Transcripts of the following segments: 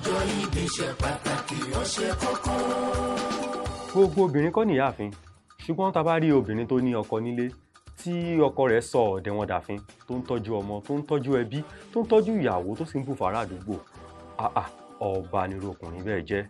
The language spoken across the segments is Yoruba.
Ọjọ́ ìbí ṣe pàtàkì, ó ṣe kókó. Gbogbo obìnrin kọ́ nìyáàfin, ṣùgbọ́n tá a bá rí obìnrin tó ní ọkọ nílé, tí ọkọ rẹ̀ sọ ọ̀dẹ̀ wọn dàfin, tó ń tọ́jú ọmọ, tó ń tọ́jú ẹbí, tó ń tọ́jú ìyàwó, tó sì ń bù fara àdúgbò, àà, ọba nírú ọkùnrin bẹ́ẹ̀ jẹ́.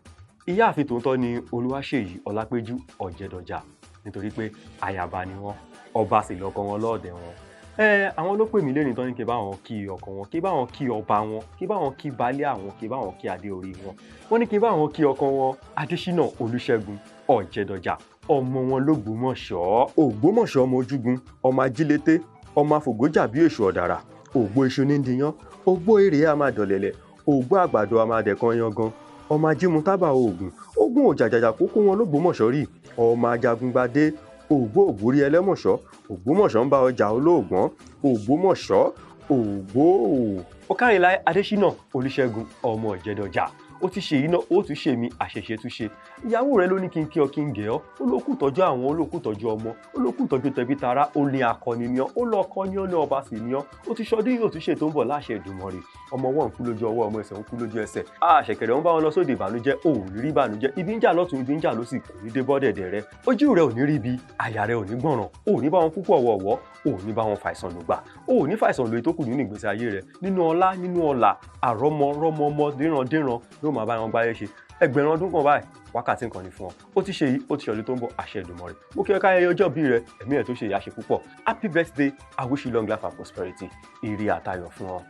Ìyáàfin tòótọ́ ni Olúwaṣèyí Ọlápéjú Ọ̀jẹ̀dọ̀jà, nítorí pé ayaba ni wọ́n, ọba sì lọ́kọ wọn lọ́ọ̀dẹ̀ wọn. Ẹ àwọn ló pè mí lẹ́rìn tán ní kí n bá wọn kí ọkọ wọn, kí bá wọn kí ọba wọn, kí bá wọn kí baálé àwọn, kí bá wọn kí adé orí wọn. Wọ́n ní kí n bá wọn kí ọkọ wọn, Adésínà Olúṣẹ́gun Ọ̀jẹ̀dọ̀jà, ọmọ wọn lÓgbómọ̀ṣọ́. Ògbómọ̀ṣọ́, ọmọ ojúgun, ọmọ ajílété, ọmọ àfògójà bí èṣù ọ̀dàrà, ògbó iṣu ní diyán, ògbó èrè a máa dọ̀lẹ̀lẹ̀, ògbó àgbàdo a máa dẹ̀kan yangan, ọmọ ajímútábà oògùn ogun òjàjàjà kókó wọn lÓgbómọ̀ṣọ́ rí, ọmọ ajagungbadé, ògbó ògbórí ẹlẹ́mọ̀ṣọ́, Ògbómọ̀ṣọ́ ń bá ọjà olóògbọ́n, Ògbómọ̀ṣọ́ ògbó. Ó kárí láyé, Adésínà Olúṣẹ́gun ọmọ Ọ̀jẹ̀dọ̀jà, ó ti ṣe yìí náà, ó tún ṣe mí àṣẹṣe tún ṣe. Ìyàwó rẹ ló ní kí n kí ọ, kí n gẹ̀ ọ́. Ó ló kù tọ́jú àwọn, ó ló kù tọ́jú ọmọ, ó ló kù tọ́jú tẹbí tará. Ó ní akọni ni ọ́, ó lọ ọkọ ni ọ́, ní ọba sì ni ọ́. Ó ti ṣọdún yìí, ó tún ṣe tó ń bọ̀ láṣẹ Èdùmàrè. Ọmọ wọn ń kú lójú ọwọ́, ọmọ ẹsẹ̀ ń kú lójú ẹsẹ̀. Àṣẹkẹrẹ ń bá wọn lọ sóde ìbànújẹ́, ò ní rí ìbànújẹ́. Ibi ń jà lọ́tún, ibi ń jà lósì, kò ní dé bọ́dẹ̀dẹ̀ rẹ. Ojú rẹ ò ní rí ibi, àyà rẹ ò ní gbọ̀ràn, ò ní bá wọn kúkú ọ̀wọ̀ọ̀wọ́, ò ní bá wọn fàìsàn lògbà, ò ní fàìsàn lòyí tó kù nínú ìgbésí ayé rẹ, nínú ọlá, nínú ọlà, àrọ́mọ rọ́mọmọ díran ló máa bá wọn gbáyé ṣe. Ẹgbẹ̀rún ọdún kan báyìí, wákàtí kan ní fún ọ. Ó ti ṣe yìí, ó ti ṣọdún tó ń bọ̀, àṣẹ Èdùmàrè. Mo kí ẹ ká ayẹyẹ ọjọ́ bí rẹ, ẹ̀mí ẹ̀ tó ṣe ìyá ṣe púpọ̀. Happy birthday, I wish you long life and prosperity. Ire àtayọ̀ fún ọ.